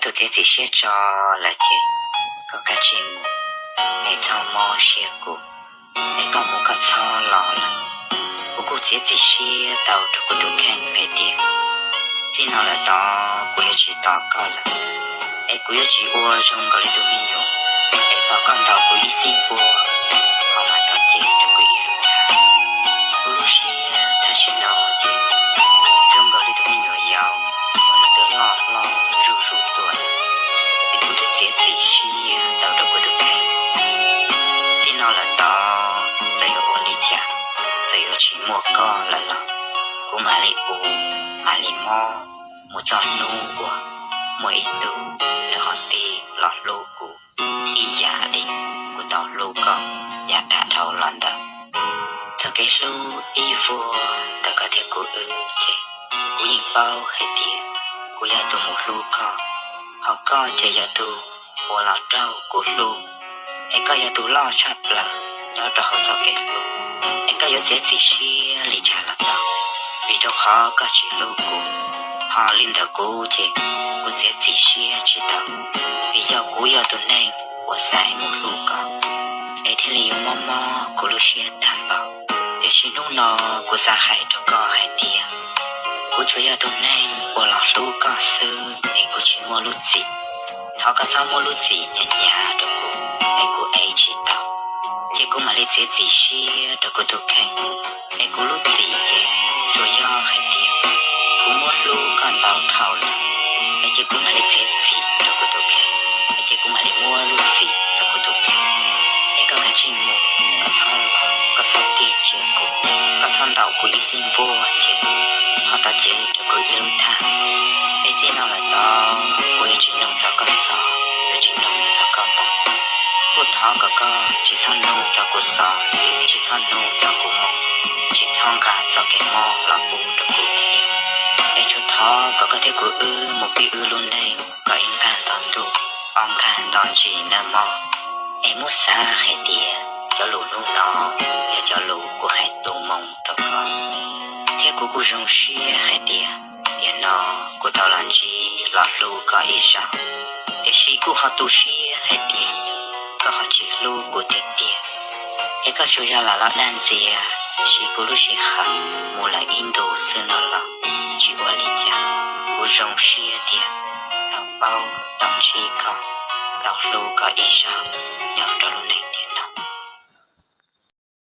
tus txiav txim siab tso lawm ces koj kav tsij mus, es txhob mob siab kuv, es koj mus koj txhob los lawm. Kuv kuj txiav txim siab tau rau kuv tus kheej hais tias txij no lawm tod kuv yuav tsis tos koj lawm, es kuv yuav tsis ua zoo nkaus li tus me nyuam es tos koj ntaus kuv ib xib npuab ho mam rov cev rau kuv ib lub thaj. Kuv lub siab tam sim no ces zoo nkaus li tus me nyuam yaus uas nws twb loj hlob zuj zus tuaj, es kuv twb txiav txim siab tau rau kuv tus kheej. Txij no lawm tod txawm yuav ua li cas, txawm yuav tsis muaj koj lawm los kuv mam li ua, mam li mob mus txog hnub uas muaj ib hnub lawv ho tig los hlub kuv ib yam li kuv tau hlub koj yav dhau los ntawd. Txoj kev hlub ib vuag ntawm koj thiab kuv wb ces kuv yeej paub hais tias kuv yog tus mus hlub koj, ho koj ces yog tus uas los raug kuv hlub, es koj yog tus loj tshaj plaws nyob rau hauv txoj kev hlub, es koj yuav txiav txim siab li cas los tau, vim rau qhov koj tsis hlub kuv. Ho li ntawm kuv ces kuv txiav txim siab tsis tau, vim yog kuv yog tus neeg uas xaiv mus hlub koj, es thiaj li yuav mob mob kuv lub siab tag npaum. Tiam sis hnub no kuv xav hais rau koj hais tias kuv tsuas yog tus neeg uas los hlub koj xwb, es kuv tsis muaj lub txim. Thov koj txhob muab lub txim hnyav hnyav rau kuv, es kuv ev tsis tau, ces kuv mam li txiav txim siab rau kuv tus kheej. Es kuv lub txim ces tsuas yog hais tias kuv muab hlub koj ntau dhau lawm, es ces kuv mam li txiav txim rau kuv tus kheej, es ces kuv mam li muab lub txim rau kuv tus kheej. Es koj kav tsij mus, koj txhob los, koj txhob tig ntsia kuv, koj txhob ntaus kuv ib xib npuab ces ho rov cev rau kuv ib lub thaj. Es txij no lawm tod kuv yuav tsis nug txog koj xov, yuav tsis nug txog koj moo. Kuj thov kom koj tsis txhob nug txog kuv xov, tsis txhob nug txog kuv moo, tsis txhob nqa txoj kev mob los pub rau kuv thiab. Es tsuas thov kom koj thiab kuv wb mus pib wb lub neej kom ib nqag nto ntuj, ob nqag nto ntsis nawb mog. Es muab xav hais tias cov lus hnub no yog cov lus kuv hais tu moo rau koj, thiab kuv kuj zoo siab hais tias tiam no kuv tau los ntsib los hlub koj ib zaug, tiam sis kuj ho tu siab hais tias koj ho tsis hlub kuv tiag tiag. Es koj tsuas yog lam los dag ntxias siv kuv lub sij hawm mus lawm ib ntus xwb no los tsis ua li cas. Kuv zoo siab tiag tau paub tau ntsib koj, tau hlub koj ib zaug nyob rau lub neej.